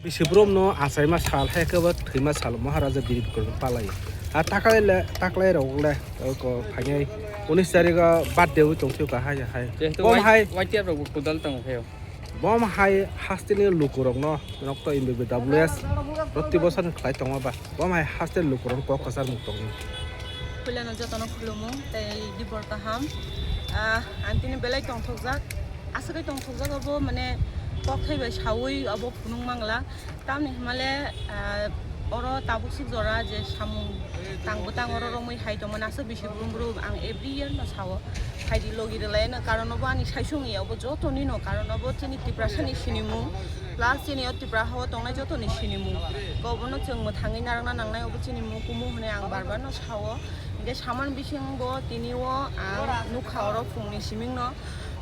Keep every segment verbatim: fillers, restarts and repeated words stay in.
Bisi borok no achaima sal hai khe bo thwima sal Maharaja Bir Bikram palai. A taklai le, taklai rok le, ko phainai unis tarikh o birthday wi tong thio ka hai hai. Jehetu Bom Y-, hai. Y T F rok bo kudal tongo khe. Bom hai haste ni luku rok no nok to M B B W S proti bosor ni khlai tongma ba. Bom hai haste luku rok kok kwchar mung tong. Puila no joto no khulumu tei dibor kaham. Ah, ang tini belai tongthokjak. Aswk tongthokjak abo mane kok thai bai sawi abo phunuk mangla. Tamni hwnmale, ah, oro tabuk suk jora je samung tang bwtang oro romwi hai tongmani aswk bisi brum brum ang every year no sao. Phaidi logi rwlai no karon obo ani saisung ya obo jotoni no karon obo chini Tiprasa ni sinimung plus chini o Tipra hao tongnai jotoni sinimung. Ko obono chwng mwthangwi narwkna nangnai obo chini mukumu hwnwi ang bar bar no sao. Hingke saman bising bo tini o ang nukha oro phungni siming no,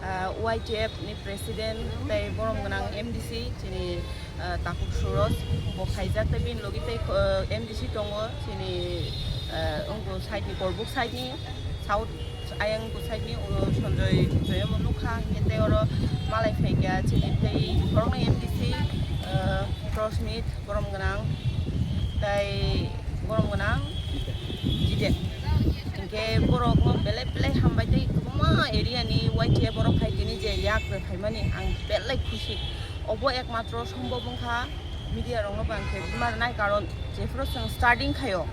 ah, Y T F ni president tei borom gwnang M D C chini ah, Takhuk Suroj bo khaijak, tei bini logi tei, ah, M D C tongo, chini, ah, wngbo side ni, Korbuk side ni, South ayang bo side ni, o Sanjoy Joyamo nukha, hingke tei oro malai phaikha, chini tei borokni M D C, ah, Prosmit, borom gwnang, tei borom gwnang Jiten. Hingke borokno belai belai hambai tei kwbangma area ni Y T F borok phai tini je yak rwphaimani ang belai khusi. Obo ekmatro sombhob wngkha media rokno bo ang khe buma rwnai, karon jephuru chwng starting khaio,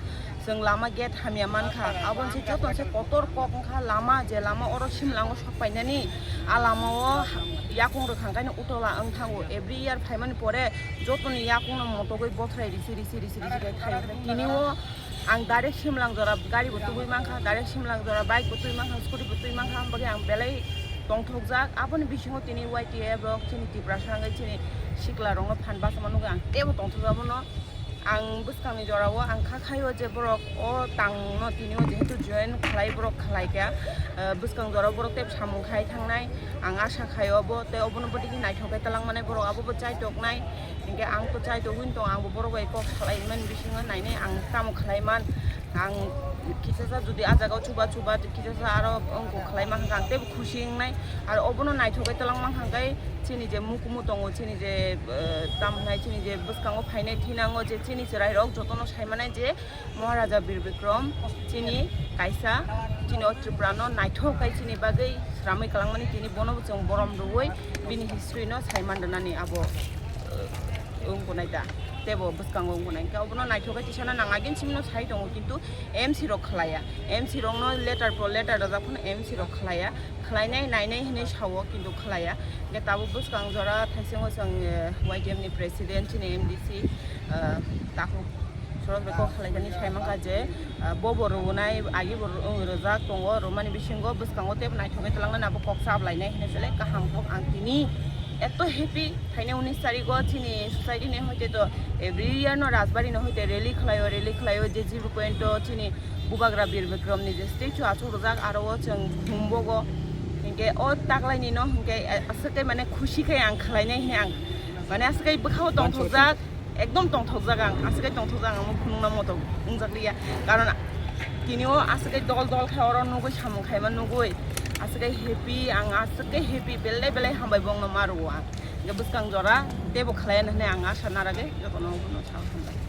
chwng lama gate hamya mankha, aboni se joto se kotor kok wngkha lama, je lama oro simlango sok painani, a lama o yakung rwkhang kaino utola wng thango, every year phaimani pore jotoni yakung no motogwi bothrai risi risi risi risi khe thaio, tini o Ang direct Simlang jora gari bo tubui mankha, direct Simlang jora bike bo tubui mankha, scooty bo tubui mankha, ang bagwi ang belai tongthokjak. Aboni bisingo tini Y T F rok chini Tiprasa wngwi chini sikla rokno phan bachama nugwi ang teibo tongthokjak bono. Ang bwskangni jorao ang kha khaio je borok o tangno tini o jehetu join khlai borok khlai kha, eh, bwskang jorao borok teibo samung khai thangnai. Ang asa khaio bo tei obono bwtwi khe naithok khe twlang manai borok abo bo chai toknai. Hingke ang to chai togwin tong, ang bo borok bai kok salai man bisingo nainai ang tamo khlai man, ang kisasa jodi a jaga o chuba chuba kisasa aro wngkok khlai man hwnkhe ang teibo khusi wngnai, aro obono naithok khe twlang man hwnkhe chini je mukumu tongo, chini je, eh, tam hwnai, chini je bwskango phainai thinango je chini chwrai rok jotono sai manai je, Maharaja Bir Bikram chini kaisa chini o Tripura no naithok kai chini bagwi sramwi kwlangmani tini bono bo chwng borom rwui bini history no sai man rwnani abo, eh, wngkha nai da teibo bwskango wngkha nai. Hwnkhe obono naithok kai tisana nang agin simino sai tongo kintu M C rok khlaiya, M C rok no letter po letter rwjak phano M C rok khlaiya. Khlainai nainai hinwi sao, kintu khlaiya. Hingke tabuk bwskang jora thaisingo chwng, eh, Y T F ni president chini M D C, eh, Takhuk Suroj bai kok khlaikani sai mankha je, eh, bo bo rwnai, agi bo rw-, rwjak tongo, rwmani bisingo bwskango teibo naithokgwi twlangnani abo kok chap lainai hinwi belai kaham kok ang tini eto happy. Thaini unis tarigo chini society ni hoite to every year no Rajbari no hoite rally khlaio, rally khlaio, je zero point o chini Bubagra Bir Bikram ni je statue achuk rijak, aro o chwng humbogo. Hinkhe o taklaini no hinkhe aswk khe mane khusi khe ang khlainai hinwi ang mane aswk khe bwkhao tongthokjak, ekdom tongthokjak ang, aswk khe tongthokjak ang, omo phunukna moto wngjak liya. Karon tini o aswk khe dol dol khe oro nugui samung khaima nugui aswk khe happy ang, aswk khe happy, belai belai hambai bongno ma rwo ang. Hinkhe bwskang jora teibo khlaiya hinwi ang asa naragwi jotono bono sao hambai.